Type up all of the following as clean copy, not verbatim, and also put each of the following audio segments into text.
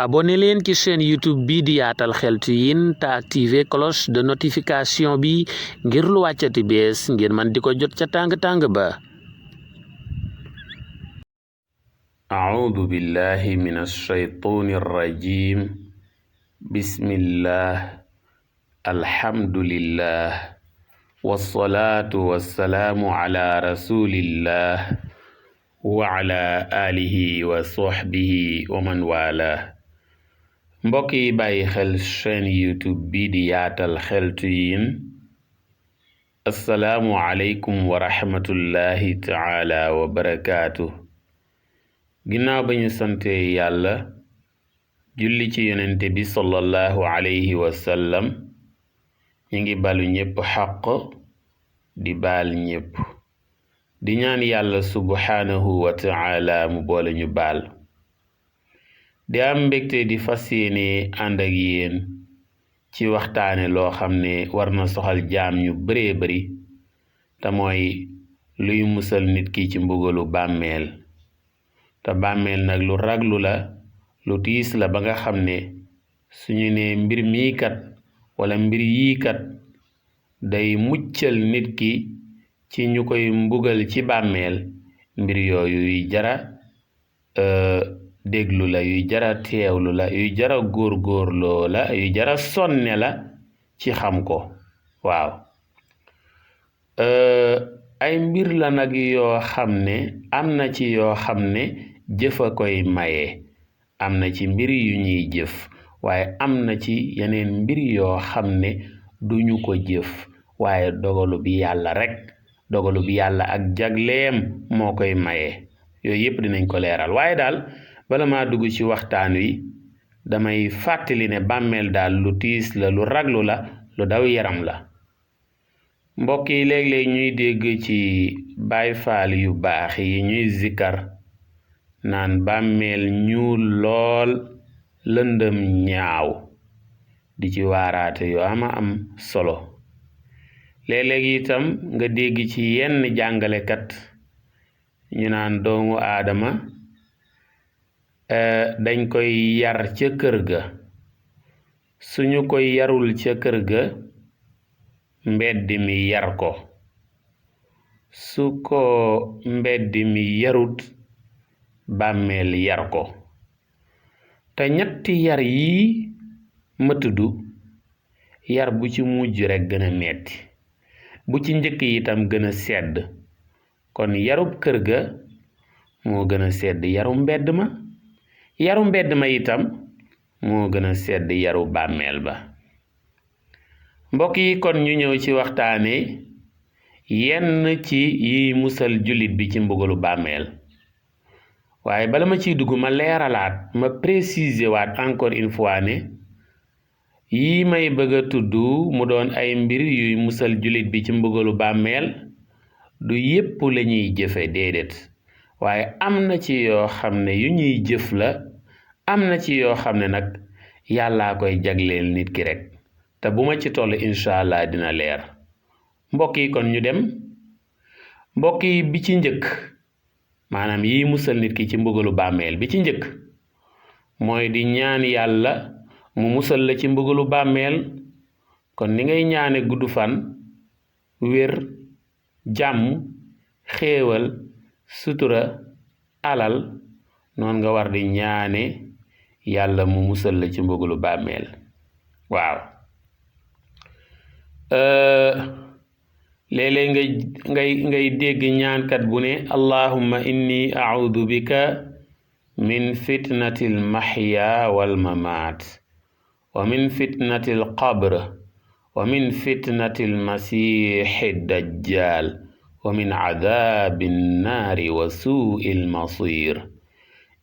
abonné leen ci chaîne YouTube bi di Yaatal Xeltu Yin te activer cloche de notification bi ngir lu wàccati bees ngir man di ko jot ca tàng-tàng ba. A'uudu billahi minash shaytaanir rajiim. Bismillah, alhamdulillah, wassalaatu wassalaamu ala rasulillah wa ala alihi wa sahbihi wa man wala. mbokk yi bàyyi xel chaîne YouTube bi di Yaatal Xeltu Yin, assalaamu aleykum wa rahmatullahi taala wa barakaatu. ginnaaw ba ñu sante yàlla julli ci yonente bi sallallahu alayhi wa sallam, ñu ngi balu ñépp xaq di baal ñépp, di ñaan yàlla subhaanahu wa taala mu boole ñu baal. di am mbégte di fas yéene ànd ak yéen ci waxtaane loo xam ne war na soxal jaam ñu bëree bëri, te mooy luy musal nit ki ci mbugalu bàmmeel. te bàmmeel nag lu raglu la, lu tiis la ba nga xam ne suñu ne mbir mii kat wala mbir yii kat day muccal nit ki ci ñu koy mbugal ci bàmmeel, mbir yooyu yuy jara déglu la, yuy jara teewlu la, yuy jara góorgóorloo la, yuy jara sonne la ci xam ko. waaw ay mbir la nag yoo xam ne am na ci yoo xam ne jëfa koy maye, am na ci mbir yu ñuy jëf, waaye am na ci yeneen mbir yoo xam ne duñu ko jëf, waaye dogalu bi yàlla rek, dogalu bi yàlla ak jagleem moo koy maye. yooyu yëpp dinañ ko leeral, waaye daal bala maa dugg ci waxtaan wi damay fàttali ne bàmmeel daal lu tiis la, lu raglu la, lu daw yaram la. mbokk yi léeg-léeg ñuy dégg ci baay faal yu baax yi ñuy zikkar naan bàmmeel ñuul lool, lëndëm ñaaw, di ci waaraate yu ama am solo. léeg-léeg itam nga dégg ci yenn jàngalekat ñu naan doomu aadama dañ koy yar ca kër ga, suñu koy yarul ca kër ga mbedd mi yar ko, su ko mbedd mi yarut bàmmeel yar ko. te ñetti yar yi ma tudd, yar bu ci mujj rekk gën a metti, bu ci njëkk itam gën a sedd. kon yarub kër ga moo gën a sedd yaru mbedd ma, yaru mbedd ma itam moo gën a sedd yaru bàmmeel ba. mbokk yi kon ñu ñëw ci waxtaane yenn ci yiy musal jullit bi ci mbugalu bàmmeel. waaye bala ma ciy dugg ma leeralaat, ma préciser waat encore une fois ne yii may bëgg a tudd mu doon ay mbir yuy musal jullit bi ci mbugalu bàmmeel, du yépp la ñuy jëfe, déedéet, waaye am na ci yoo xam ne yu ñuy jëf la, am na ci yoo xam ne nag yàllaa koy jagleel nit ki rek, te bu ma ci toll incha allah dina leer. mbokk yi kon ñu dem. mbokk yi bi ci njëkk, maanaam yi musal nit ki ci mbugalu bàmmeel, bi ci njëkk mooy di ñaan yàlla mu musal la ci mbugalu bàmmeel. kon ni ngay ñaane gudd fan, wér, jàmm, xéewal, sutura, alal, noonu nga war di ñaane yàlla mu musal la ci mbugalu bàmmeel. waaw léeg-léeg ngay dégg ñaankat bu ne allahumma inni a'udhu bika min fitnatil mahya wal mamaat wa min fitnatil qabr wa min fitnatil masiixi dajjal wa min adabin naari wa suu'il masir.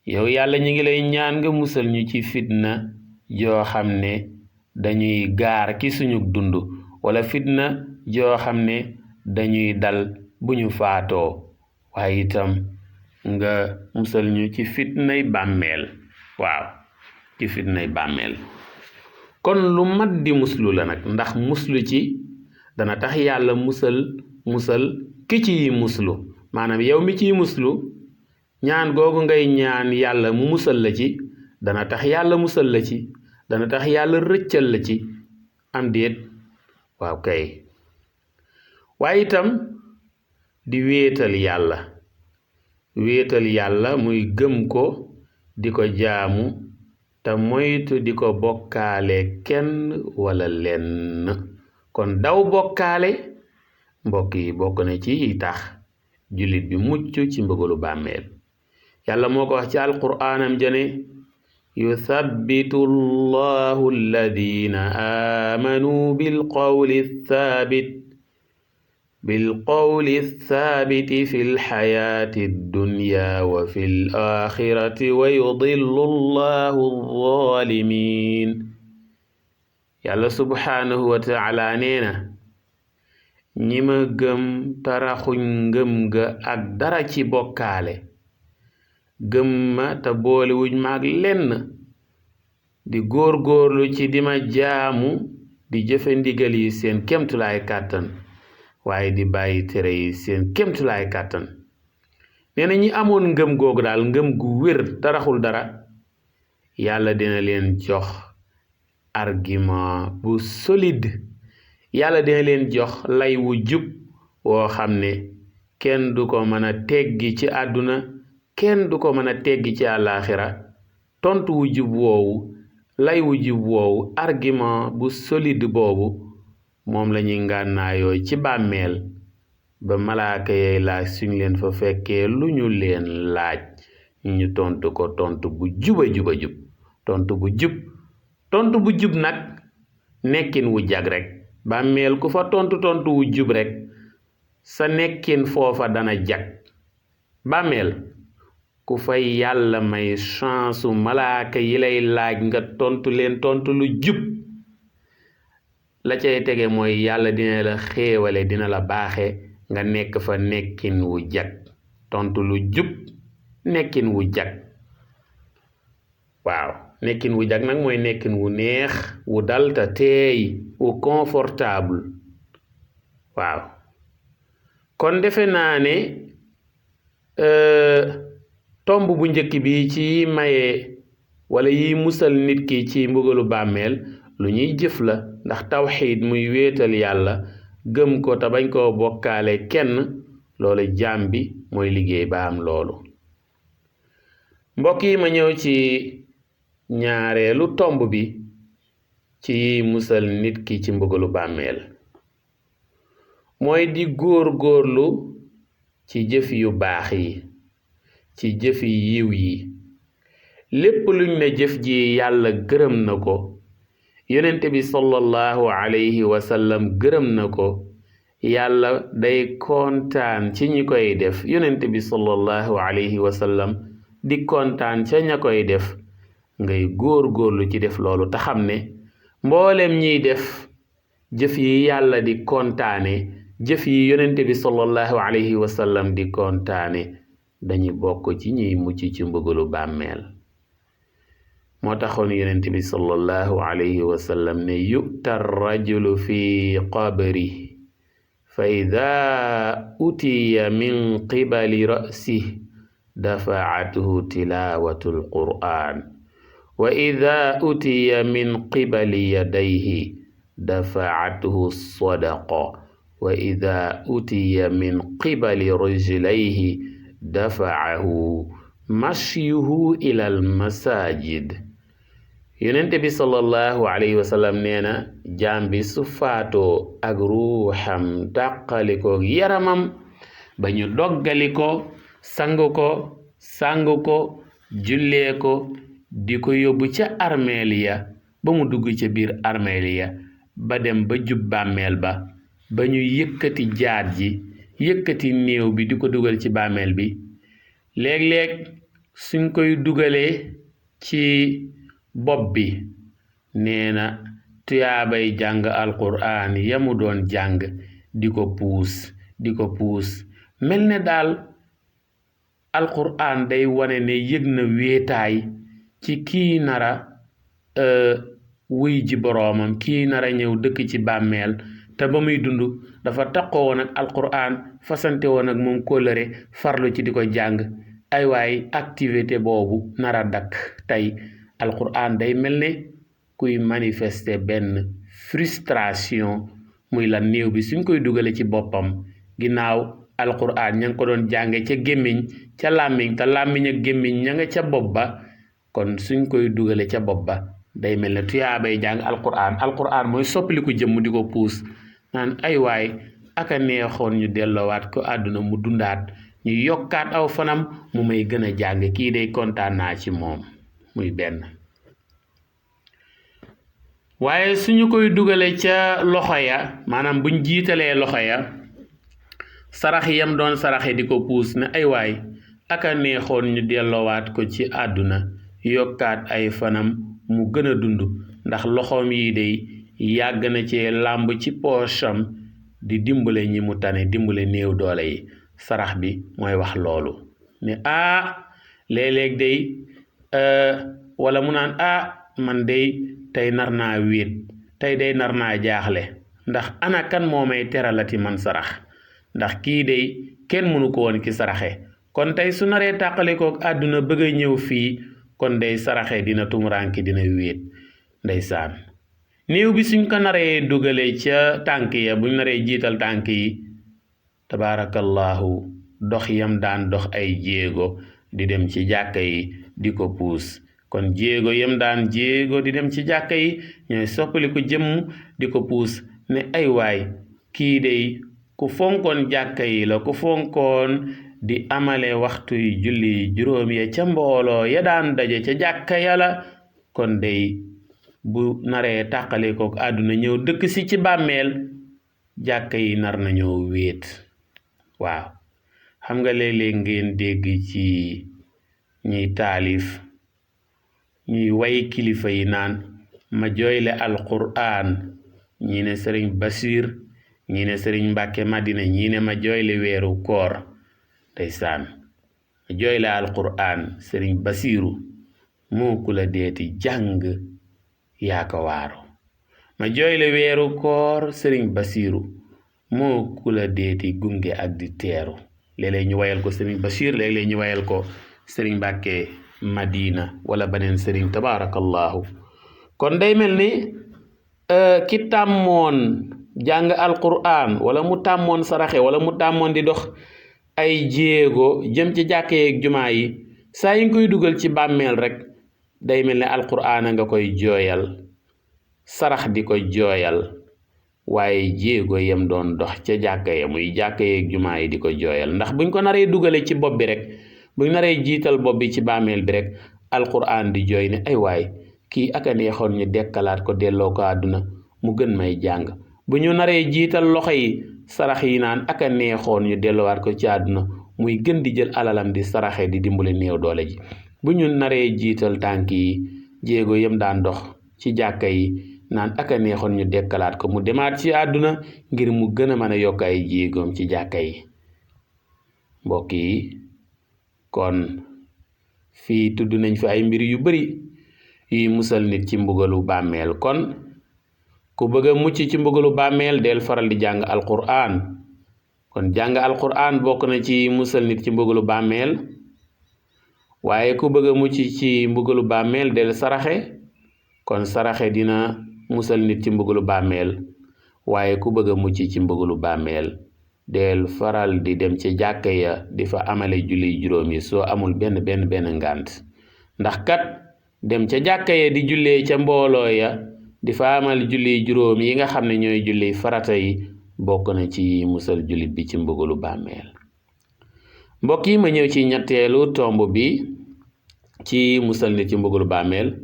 yow yàlla ñu ngi lay ñaan nga musal ñu ci fitna joo xam ne dañuy gaar ki suñu dund, wala fitna joo xam ne dañuy dal bu ñu faatoo, waaye itam nga musal ñu ci fitnay bàmmeel. waaw ci fitnay bàmmeel. kon lu mat di muslu la nag, ndax muslu ci dana tax yàlla musal ki ciy muslu. maanaam yow mi ciy muslu ñaan googu ngay ñaan yàlla mu musal la ci dana tax yàlla musal la ci, dana tax yàlla rëccal la ci, am déet? waaw kay. waaye itam di wéetal yàlla muy gëm ko, di ko jaamu te moytu di ko bokkaale kenn wala lenn. kon daw bokkaale mbokk yi bokk na ci tax jullit bi mucc ci mbëgalu bàmmeel. yàlla moo ko wax ci alquraanam jane yuthabbitu allahu alladina aamanu bilqawli thaabiti fi lxayaati dunya wa fi laaxirati wa yudillu allahu alzalimin. yàlla subhaanahu wa taala nee na ñi ma gëm taraxuñ ngëm ga ak dara ci bokkaale, gëm ma te boolewuñ ma ak lenn, di góorgóorlu ci di ma jaamu, di jëfe ndigal yi seen kemtulaay kàttan waaye di bàyyi tere yi seen kemtulaay kàttan. nee na ñi amoon ngëm googu daal, ngëm gu wér taraxul dara, yàlla dina leen jox argument bu solide, yàlla dina leen jox lay wu jub woo xam ne kenn du ko mën a teggi ci àdduna, kenn du ko mën a teggi ci àllaaxira. tontu wu jub woowu, lay wu jub woowu, argument bu solide boobu moom la ñuy ngànnaayoo ci bàmmeel ba malaaka yey laaj suñ leen fa fekkee lu ñu leen laaj ñu tontu ko tontu bu juba juba jub. tontu bu jub nag nekkin wu jag rek. bàmmeel ku fa tontu wu jub rek sa nekkin foofa dana jag. bàmmeel ku fay yàlla may chance malaaka yi lay laaj nga tontu leen tontu lu jub, la cay tege mooy yàlla dina la xéewale, dina la baaxe nga nekk fa nekkin wu jag. tontu lu jub, nekkin wu jag. waaw nekkin wu jag nag mooy nekkin wu neex, wu dal te teey, wu confortable. waaw kon defe naa ne tomb bu njëkk bi ci maye wala yi musal nit ki ci mbugalu bàmmeel lu ñuy jëf la, ndax tawxiid muy wéetal yàlla, gëm ko te bañ koo bokkaale kenn, loolu jaam bi mooy liggéey ba am loolu. mbokk yi ma ñëw ci ñaareelu tomb bi ci musal nit ki ci mbugalu bàmmeel, mooy di góor-góorlu ci jëf yu baax yi, ci jëf yi yiw yi. lépp luñ ne jëf ji yàlla gërëm na ko, yonent bi sallallahu alayhi wa sallam gërëm na ko, yàlla day kontaan ci ñi koy def, yonent bi sallallahu alayhi wa sallam di kontaan ca ña koy def. ngay góor-góorlu ci def loolu te xam ne mboolem ñiy def jëf yi yàlla di kontaane, jëf yi yonent bi sallallahu alayhi wa sallam di kontaane, dañu bokk ci ñiy mucc ci mbugalu bàmmeel. moo taxoon yonent bi sallallahu alayhi wa sallam ne yu'ta rajulu fi qabri fa ida utiya min qibali ra'sihi dafa'athu tilawatu alquran wa ida utiya min qibali yadayhi dafa'athu sadaqa wa ida utiya min qibali rijlayhi dafa'ahu mashyuhu ila almasajid. yonente bi sallallahu alayhi wa sallam nee na jaam bi su faatoo ak ruuxam tàqalikoo yaramam ba ñu doggali ko, sangu ko, jullee ko, di ko yóbbu ca armeel ya ba mu dugg ca biir armeel ya ba dem ba jub bàmmeel ba ñu yëkkati jaat ji, yëkkati néew bi di ko dugal ci bàmmeel bi. léeg-léeg suñ koy dugalee ci bopp bi, nee na tuyaabay jàng alquraan yamu doon jàng di ko puus mel ne daal alquraan day wane ne yëg na wéetaay ci kii nara wuy ji boroomam, kii nara ñëw dëkk ci bàmmeel te ba muy dund dafa taqoo woon ak alquraan, fasante woon ak moom kóllëre, farlu ci di ko jàng. ay waay activité boobu nara dakk tey alquran day mel ne kuy manifester benn frustration muy la néew bi suñ koy dugale ci boppam ginnaaw alquran ña ngi ko doon jànge ca gémmiñ ca làmmiñ te làmmiñ ak gémmiñ ña nga ca bopp ba kon suñ koy dugale ca bopp ba day mel ne tuyaabay jàng alquran mooy soppaliku jëmm di ko puus naan ay waay aka neexoon ñu delloowaat ko àdduna mu dundaat ñu yokkaat aw fanam mu may gën a jàng kii day kontaan naa ci moom muy benn waaye suñu koy dugale ca loxo ya maanaam buñ jiitalee loxo ya sarax yam doon saraxe di ko puus ne ay waay aka neexoon ñu delloowaat ko ci àdduna yokkaat ay fanam mu gën a dund ndax loxoom yi day yàgg na ci làmb ci poosam di dimbale ñi mu tane dimbale néew doole yi sarax bi mooy wax loolu ne léeg-léeg day wala mu naan man day tey nar naa wéet tey day nar naa jaaxle ndax ana kan moo may teralati man sarax ndax kii day kenn mënu ko woon ki saraxe kon tey su naree tàqalikook àdduna bëgg a ñëw fii kon day saraxe dina tumuraanki dina wéet ndeysaan néew bi suñ ko naree dugale ca tànk ya buñ naree jiital tànk yi tabaarakallahu dox yam daan dox ay jéego di dem ci jàkka yi di ko puus kon jéego yam daan jéego di dem ci jàkka yi ñooy soppali ko jëmm di ko puus ne ay waay kii day ku fonkoon jàkka yi la ku fonkoon di amale waxtu yu julli juróom ya ca mbooloo ya daan daje ca jàkka ya la kon day bu naree tàqale kook àdduna ñëw dëkk si ci bàmmeel jàkka yi nar nañoo wéet waaw xam nga léeg-léeg ngeen dégg ci ñuy taalif ñuy way kilifa yi naan ma jooyle alquran ñii ne sëriñ Basiir ñii ne sëriñ Mbàkke Madina ñii ne ma jooyle weeru koor ndeysaan ma jooyle alquran sëriñ Basiiru moo ku la deeti jàng yaa ko waaru ma jooyle weeru koor sëriñ Basiiru moo ku la deeti gunge ak di teeru léeg-léeg ñu wayal ko sëriñ Basiir léeg-léeg ñu wayal ko sëriñ Mbàkke Madina wala beneen sëriñ tabaarakallahu kon day mel ni ki tàmmoon jàng alquran wala mu tàmmoon saraxe wala mu tàmmoon di dox ay jéego jëm ci jàkka yeeg jumaa yi saa yi nga koy dugal ci bàmmeel rek day mel ne alquran a nga koy jooyal sarax di ko jooyal waaye jéego yam doon dox ca jàkka ya muy jàkka yeeg jumaa yi di ko jooyal ndax buñ ko naree dugale ci bopp bi rek buñ naree jiital bopp bi ci bàmmeel bi rek alquran di jooy ne ay waay kii aka neexoon ñu dekkalaat ko delloo ko àdduna mu gën may jàng bu ñu naree jiital loxo yi sarax yi naan aka neexoon ñu delloowaat ko ci àdduna muy gën di jël alalam di saraxe di dimbale néew doole ji bu ñu naree jiital tànk yi jéego yam daan dox ci jàkka yi naan aka neexoon ñu dekkalaat ko mu demaat ci àdduna ngir mu gën a mën a yokk ay jéegoom ci jàkka yi mbokk yi kon fii tudd nañ fi ay mbir yu bari yuy musal nit ci mbugalu bàmmeel kon ku bëgg a mucc ci mbugalu bàmmeel del faral di jàng alquran kon jàng alquran bokk na ci musal nit ci mbugalu bàmmeel waaye ku bëgg a mucc ci mbugalu bàmmeel del saraxe kon saraxe dina musal nit ci mbugalu bàmmeel waaye ku bëgg a mucc ci mbugalu bàmmeel del faral di dem ci jàkka ya di fa amale julli juróom yi soo amul benn ngànt ndax kat dem ca jàkka ya di jullee ca mbooloo ya di fa amal julli juróom yi nga xam ne ñooy julli farata yi bokk na ci musal jullit bi ci mbugalu bàmmeel mbokk yi ma ñëw ci ñetteelu tomb bi ci musal nit ci mbugalu bàmmeel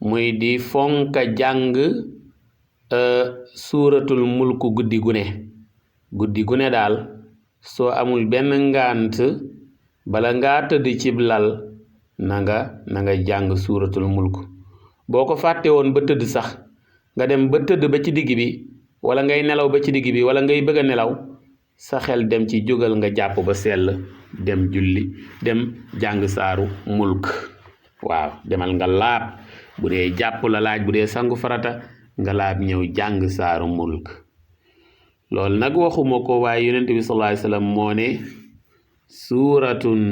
muy di fonka jàng suuratul mulk guddi gune daal soo amul benn ngànt bala ngaa tëdd cib lal na nga jàng suuratul mulk boo ko fàtte woon ba tëdd sax nga dem ba tëdd ba ci digg bi wala ngay nelaw ba ci digg bi wala ngay bëgg a nelaw sa xel dem ci jógal nga jàpp ba sell dem julli dem jàng saaru mulk waaw demal nga laab bu dee jàpp la laaj bu dee sangu farata nga laab ñëw jàng saaru mulk loolu nag waxuma ko waaye yonent bi sallallahu alayhi wasallam moo ne suuratun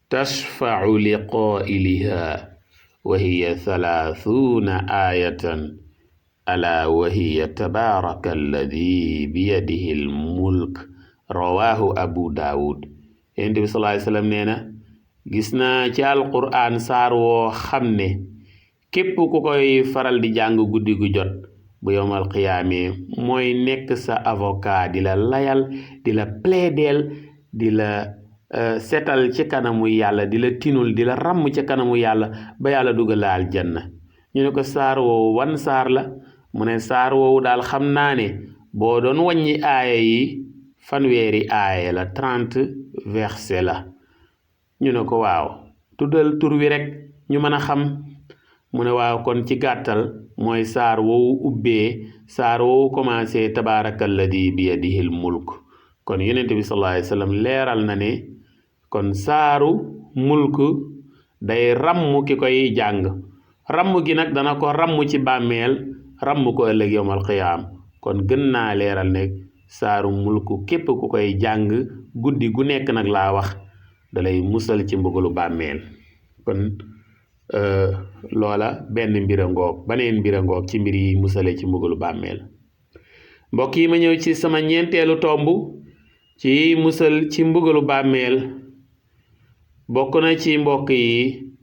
tashfa'u li qaa'iliha wa hiya 30 ayatan ala wa hiya tabaraka alladi biyadihi almulk rawahu abu daawud. yonent bi sallallahu alayhi wa sallam nee na gis naa ci alqur'an saar woo xam ne képp ku koy faral di jàng guddi gu jot bu yowmal qiyaame mooy nekk sa avocat di la layal di la plaideel di la setal ci kanamu yàlla di la tinul di la ràmm ci kanamu yàlla ba yàlla dugal la aljanna. ñu ne ko saar woowu wan saar la mu ne saar woowu daal xam naa ne boo doon wàññi aaya yi fanweeri aaya la 30 verset la. ñu ne ko waaw tuddal tur wi rek ñu mën a xam. mu ne waaw kon ci gàttal mooy saar woowu ubbee saar woowu commencé tabaarakalladi biyadihil mulk. kon yonent bi sallallahu alayhi wa sallam leeral na ne kon saaru mulk day ràmm ki koy jàng. ràmm gi nag dana ko ràmm ci bàmmeel ràmm ko ëllëg yowmal qiyaam. kon gën naa leeral ne saaru mulk képp ku koy jàng guddi gu nekk nag laa wax dalay musal ci mbugalu bàmmeel. kon loola benn mbira ngoog baneen mbira ngoog ci mbir yi musale ci mbugalu bàmmeel. mbokk yi ma ñëw ci sama ñeenteelu tomb ci musal ci mbugalu bàmmeel. bokk na ci mbokk yi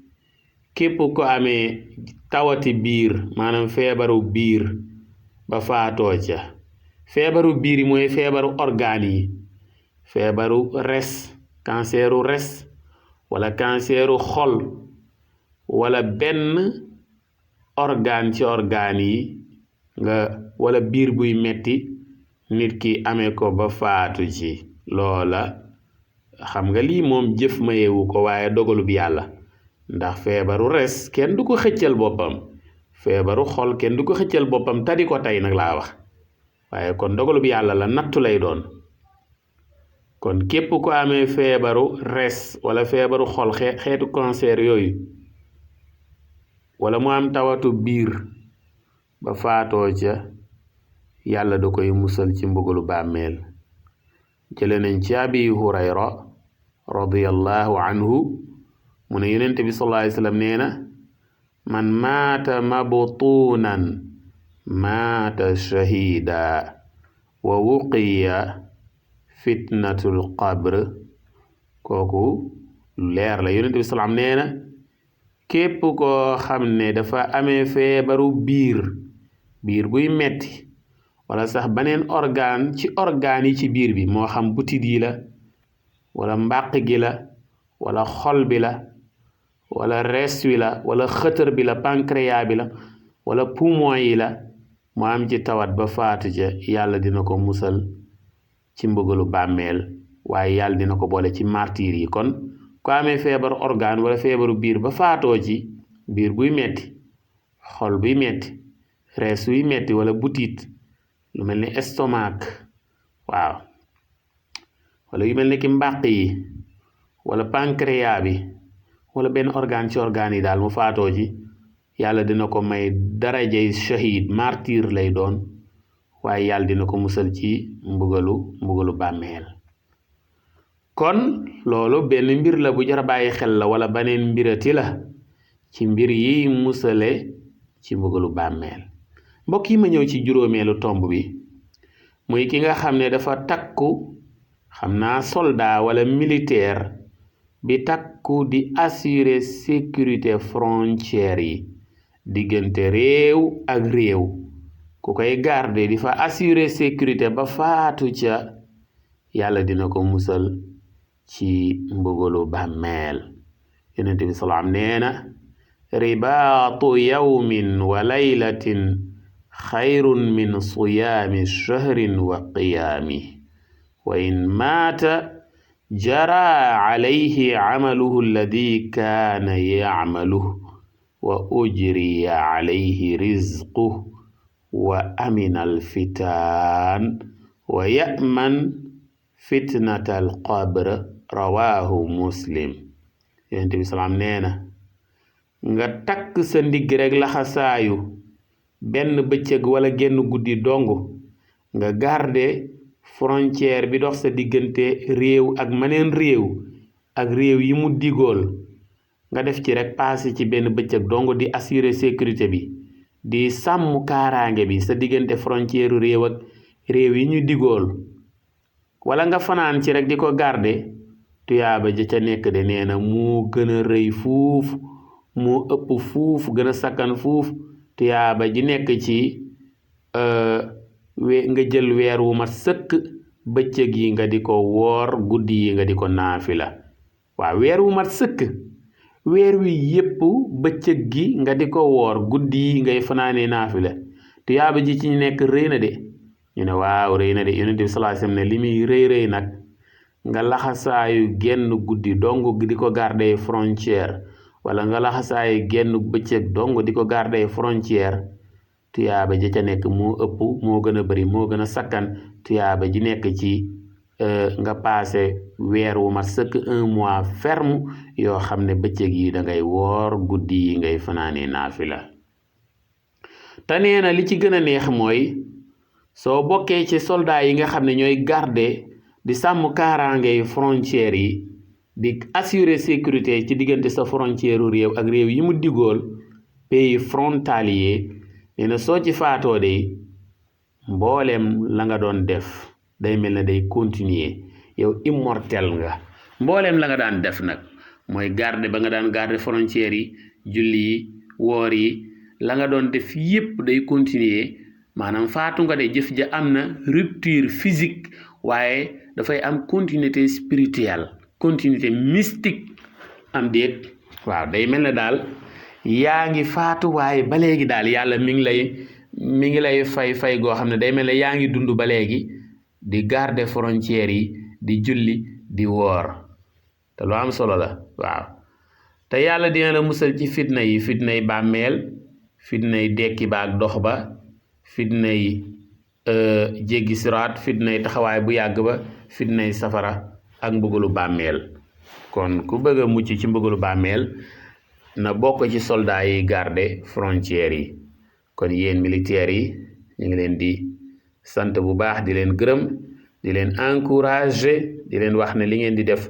képp ko amee tawati biir maanaam feebaru biir ba faatoo ca. feebaru biir yi mooy feebaru organe yi, feebaru res, canceru res wala canceru xol wala benn organe ci organe yi wala biir buy metti nit ki amee ko ba faatu ci. loola xam nga lii moom jëf mayewu ko waaye dogalu bi yàlla. ndax feebaru res kenn du ko xëccal boppam, feebaru xol kenn du ko xëccal boppam tadi ko tey nag laa wax. waaye kon dogalu bi yàlla la, nattu lay doon. kon képp ko amee feebaru res wala feebaru xol xeetu cancer yooyu wala mu am tawatu biir ba faatoo ca yàlla da koy musal ci mbugalu bàmmeel. jële nañ ci abi hurayra radiyallahu anhu mu ne yonent bi sallallahu alayhi wa sallam nee na man maata mabtuunan maata shahida wa wuqiya fitnatul qabr. kooku leer la. yonent bi salaam nee na képp koo xam ne dafa amee feebaru biir buy metti wala sax beneen organe ci organe yi ci biir bi moo xam butit yi la wala mbàq gi la wala xol bi la wala res wi la wala xëtër bi la pancréas bi la wala poumon yi la mu am ci tawat ba faatu ca yàlla dina ko musal ci mbugalu bàmmeel waaye yàlla dina ko boole ci martyr yi. kon ku amee feebaru organe wala feebaru biir ba faatoo ci biir buy metti, xol buy metti, res buy metti wala butit lu mel ni estomac waaw wala yu mel ni ki mbàq yi wala pancréas bi wala benn organe ci organe yi daal mu faatoo ci yàlla dina ko may darajay shahid martyr lay doon waaye yàlla dina ko musal ci mbugalu bàmmeel. kon loolu benn mbir la bu jar a bàyyi xel la wala beneen mbirati la ci mbir yi musale ci mbugalu bàmmeel. mbokk yi ma ñëw ci juróomeelu tomb bi muy ki nga xam ne dafa takku xam naa soldat wala militaire bi takku di assurer sécurité frontière yi diggante réew ak réew. ku koy garder di fa assurer sécurité ba faatu ca yàlla dina ko musal ci mbugalu bàmmeel. yonent bi salaam nee na ribaatu yawmin wa laylatin xayrun min siyaami shahrin wa qiyaami wa in maata jara alayhi amaluhu alladi kaana yacmaluhu wa ujriya alayhi rizquhu wa amina alfitaan wa ya'man fitnata alqabr rawahu muslim. yonent bi salaam nee na nga takk sa ndigg rek laxasaayu benn bëccëg wala genn guddi dong nga garde frontière bi dox sa diggante réew ak maneen réew ak réew yi mu digool nga def ci rek passé ci benn bëccëg dong di assurer sécurité bi di sàmm kaaraange bi sa diggante frontière réew ak réew yi ñu digool wala nga fanaan ci rek di ko garder tuyaaba ja ca nekk de nee na moo gën a rëy fuuf moo ëpp fuuf gën a sakkan fuuf tuyaaba ji nekk ci nga jël weer wu mat sëkk bëccëg yi nga di ko woor guddi yi nga di ko naafila waaw weer wu mat sëkk weer wi yépp bëccëg gi nga di ko woor guddi yi ngay fanaanee naafila tuyaaba ji ci nekk rëy na de ñu ne waaw rëy na de yonent bi sallallahu alayhi wasallam ne li muy rëy nag nga laxasaayu genn guddi dong di ko garder frontière wala nga laxasaayu genn bëccëg dong di ko garder frontière tuyaaba ji ca nekk moo ëpp moo gën a bari moo gën a sakkan tuyaaba ji nekk ci nga passé weer wu mat sëkk 1 mois ferme yoo xam ne bëccëg yi da ngay woor guddi yi ngay fanaanee naafila te nee na li ci gën a neex mooy soo bokkee ci soldat yi nga xam ne ñooy garder di sàmm kaaraange frontières yi di assurer sécurité ci diggante sa frontière réew ak réew yi mu digool pays frontalier nee na soo ci faatoo de mbooleem la nga doon def day mel ne day continuer yow immortel nga mbooleem la nga daan def nag mooy garder ba nga daan garder frontières yi julli yi woor yi la nga doon def yépp day continuer maanaam faatu nga de jëf ja am na rupture physique waaye dafay am continuité spirituelle continuité mystique am déet waaw day mel ne daal yaa ngi faatu waaye ba léegi daal yàlla mi ngi lay fay goo xam ne day mel ne yaa ngi dund ba léegi di garder frontières yi di julli di woor te lu am solo la waaw te yàlla dina la musal ci fitna yi bàmmeel fitna yi dekki ba ak dox ba fitna yi jéggi siraat fitna yi taxawaay bu yàgg ba fitna yi safara ak mbugalu bàmmeel kon ku bëgg a mucc ci mbugalu bàmmeel na bokk ci soldat yi garder frontières yi kon yéen militaires yi ñu ngi leen di sant bu baax di leen gërëm di leen encourager di leen wax ne li ngeen di def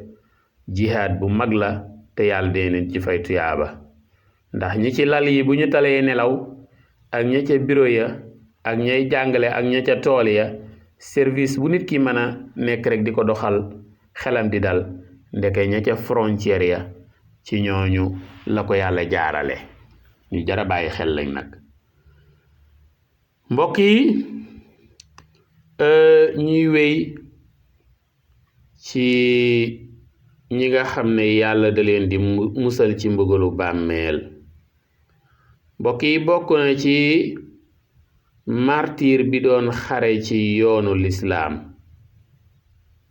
jihaad bu mag la te yàlla dee leen ci fay tuyaaba ndax ñi ci lal yi bu ñu talee nelaw ak ña ca bureau ya ak ñay jàngale ak ña ca tool ya service bu nit ki mën a nekk rek di ko doxal xelam di dal ndeke ña ca frontière ya ci ñooñu la ko yàlla jaarale ñu jara bàyyi xel lañ nag mbokk yi ñuy wéy ci ñi nga xam ne yàlla da leen di musal ci mbugalu bàmmeel mbokk yi bokk na ci martyr bi doon xare ci yoonu lislaam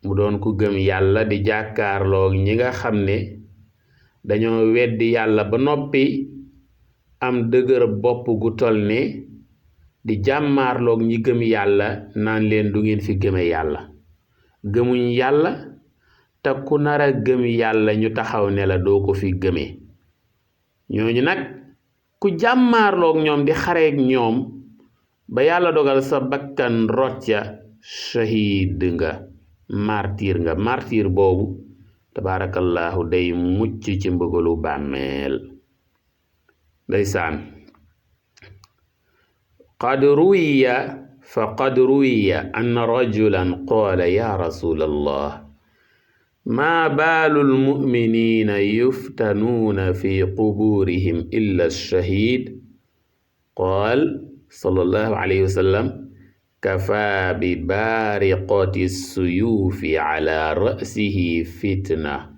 mu doon ku gëm yàlla di jàkkaarloog ñi nga xam ne dañoo weddi yàlla ba noppi am dëgër bopp gu tol ne di jàmmaarloog ñi gëm yàlla naan leen du ngeen fi gëme yàlla gëmuñ yàlla te ku nar a gëm yàlla ñu taxaw ne la doo ko fi gëme ñooñu nag ku jàmmaarloog ñoom di xareeg ñoom ba yàlla dogal sa bakkan rot ca shahid nga martyr boobu tabarakallahu day mucc ci mbëgalu bàmmeel ndeysaan qad ruwiya anna rajulan qaala ya rasul allah ma baalu lmuminina yuftanuuna fi quburihim illa alshahid qaal sallallahu alayhi wa sallam kafaa bi baariqati suyuufi ala ra'sihi fitna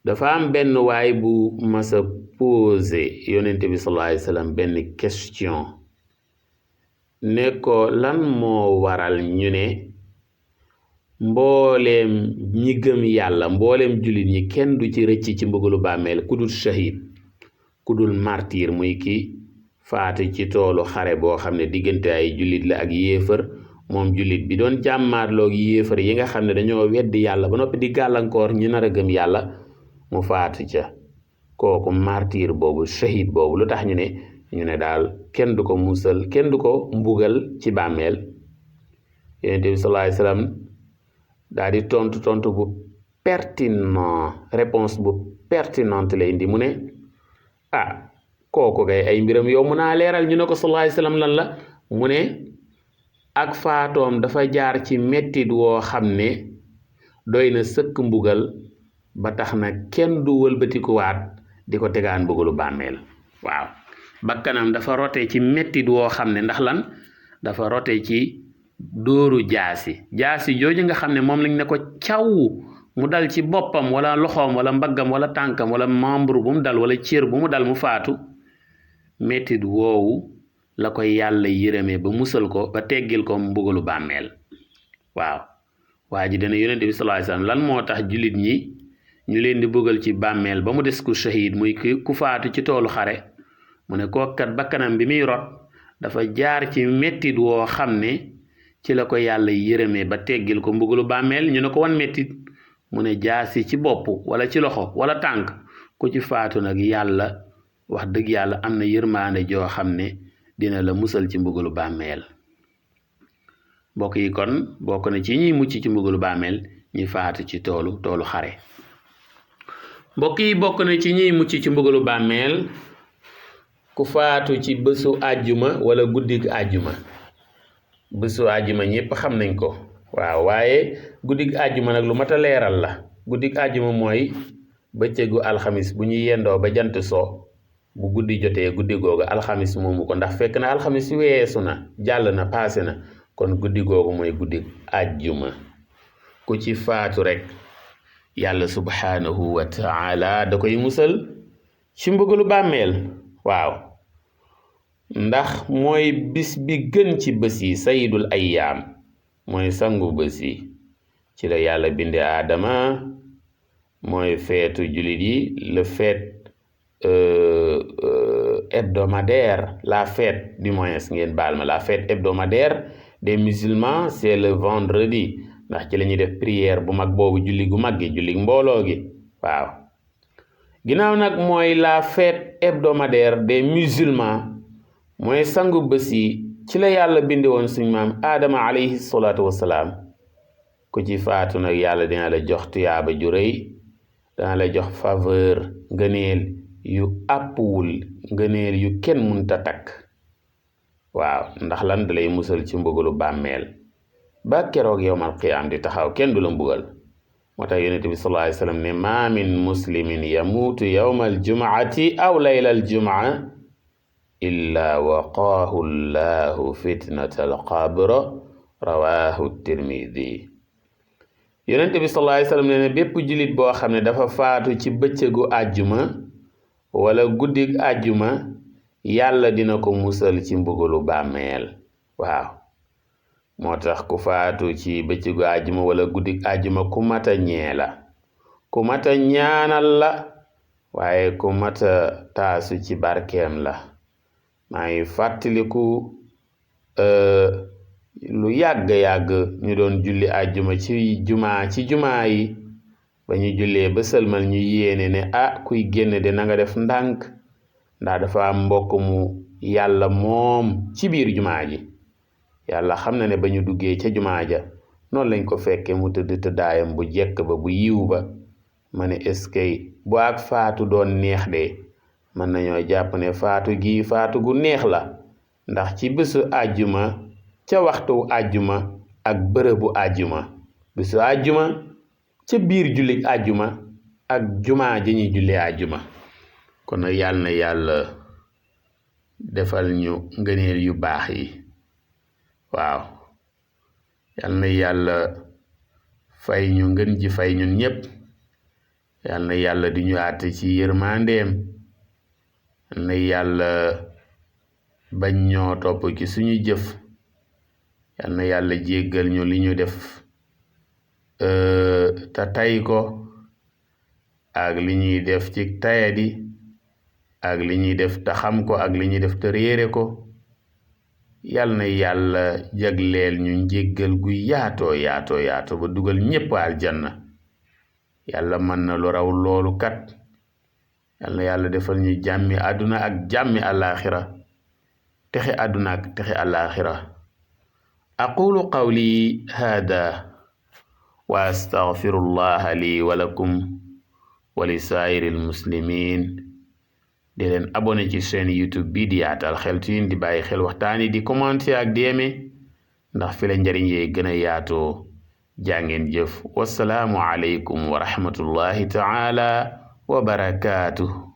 dafa am benn waay bu masa posé yonente bi sallallahu alayhi wa sallam benn question ne ko lan moo waral ñu ne mbooleem ñi gëm yàlla mbooleem jullit ñi kenn du ci rëcc ci mbugalu bàmmeel ku dul shahid ku dul martyr muy ki faatu ci toolu xare boo xam ne diggante ay jullit la ak yéefar moom jullit bi doon jàmmaarloog yéefar yi nga xam ne dañoo weddi yàlla ba noppi di gàllankoor ñi nar a gëm yàlla mu faatu ca kooku martyr boobu shahid boobu lu tax ñu ne daal kenn du ko musal kenn du ko mbugal ci bàmmeel yonent bi sallallahu alayhi wasallam daal di tontu bu pertinent réponse bu pertinente la indi mu ne ah kooku kay ay mbiram yow mun naa leeral ñu ne ko sallallahu alayhi wa sallam lan la mu ne ak faatoom dafa jaar ci mettit woo xam ne doy na sëkk mbugal ba tax na kenn du wëlbatikuwaat di ko tegaan mbugalu bàmmeel waaw bakkanam dafa rote ci mettit woo xam ne ndax lan dafa rote ci dóoru jaasi jooju nga xam ne moom lañ ne ko caw mu dal ci boppam wala loxoom wala mbaggam wala tànkam wala membre bu mu dal wala cër bu mu dal mu faatu mettit woowu la ko yàlla yërëmee ba musal ko ba teggil ko mbugalu bàmmeel waaw waa ji dana yonente bi sallallahu alayhi wasallam lan moo tax jullit ñi ñu leen di bëggal ci bàmmeel ba mu des ku shahid muy ku faatu ci toolu xare mu ne kookat bakkanam bi muy rot dafa jaar ci mettit woo xam ne ci la ko yàlla yërëmee ba teggil ko mbugalu bàmmeel ñu ne ko wan mettit mu ne jaasi ci bopp wala ci loxo wala tànk ku ci faatu nag yàlla wax dëgg yàlla am na yërmaande joo xam ne dina la musal ci mbugalu bàmmeel mbokk yi kon bokk na ci ñuy mucc ci mbugalu bàmmeel ñi faatu ci toolu xare mbokk yi bokk na ci ñuy mucc ci mbugalu bàmmeel ku faatu ci bésu àjjuma wala guddig àjjuma bésu àjjuma ñépp xam nañ ko waaw waaye guddig àjjuma nag lu mat a leeral la guddig àjjuma mooy bëccëgu alxamis bu ñuy yendoo ba jant so bu guddi jotee guddi googu alxamis moomu ko ndax fekk na alxamis weesu na jàll na paase na kon guddi googu mooy guddi àjjuma ku ci faatu rek yàlla subhaanahu wa taala da koy musal ci mbugalu bàmmeel waaw ndax mooy bis bi gën ci bés yi sayidul ayyaam mooy sangu bés yi ci la yàlla binde aadama mooy feetu jullit yi le fête hebdomadaire la fête du moins ngeen baal ma la fête hebdomadaire des musulmans c'est le vendredi ndax ci la ñuy def prière bu mag boobu julli gu mag gi julli mbooloo gi waaw ginnaaw nag mooy la fête hebdomadaire des musulmans mooy sangu bés yi ci la yàlla bindi woon suñ maam aadama alayhi salaatu wassalaam ku ci faatu nag yàlla dina la jox tuyaaba ju rëy dana la jox faveur ngëneel yu àppwul ngëneel yu kenn munta takk waaw ndax lan dalay musal ci mbugalu bàmmeel ba keroog yowmal qiyaam di taxaw kenn du la mbugal moo tax yonent bi sallallahu alayhi wa sallam ne ma min muslimin yamuutu yowmal jumaati aw laylal jumaa illa waqaahu llahu fitnata alqabra rawahu tirmidi yonent bi sallallahu alayhi wa sallam ne bépp jullit boo xam ne dafa faatu ci bëccëgu àjjuma wala guddig àjjuma yàlla dina ko musal ci mbugalu bàmmeel waaw moo tax ku faatu ci bëccëgu àjjuma wala guddig àjjuma ku mata ñee la ku mata ñaanal la waaye ku mata taasu ci barkeem la maa ngi fàttaliku lu yàgg-yàgg ñu doon julli àjjuma ci jumaa yi ba ñu jullee ba sëlmal ñu yéene ne kuy génn de na nga def ndànk ndax dafa am mbokk mu yàlla moom ci biir jumaa ji yàlla xam na ne ba ñu duggee ca jumaa ja noonu lañ ko fekke mu tëdd tëddaayam bu jekk ba bu yiw ba ma ne est-ce que bu ak faatu doon neex de mën nañoo jàpp ne faatu gi faatu gu neex la ndax ci bésu àjjuma ca waxtu àjjuma ak bërëbu àjjuma bésu àjjuma ca biir jullit àjjuma ak jumaa ji ñuy jullee àjjuma kon nag yàlla na yàlla defal ñu ngëneel yu baax yi waaw yàlla na yàlla fay ñu ngën ji fay ñun ñépp yàlla na yàlla di ñu àtte ci yërmandeem yàlla na yàlla bañ ñoo topp ci suñu jëf yàlla na yàlla jéggal ñu li ñu def te tay ko ak li ñuy def ci tayadi ak li ñuy def te xam ko ak li ñuy def te réere ko yal na yàlla jagleel ñu njéggal gu yaatoo ba dugal ñépp aljanna yàlla mën na lu raw loolu kat yal na yàlla defal ñu jàmmi àdduna ak jàmmi alaaxira texe àdduna ak texe alaaxira aqulu qawli hada wa astaghfirullaha li wa lakum wa li saa'iril muslimin di leen abonné ci seen YouTube bi di Yaatal Xeltu Yin di bàyyi xel waxtaan yi di commenter ak di aimer ndax fi la njariñ yee gën a yaatoo jàngeen jëf wassalaamu aleykum wa rahmatullahi taala wa barakaatuh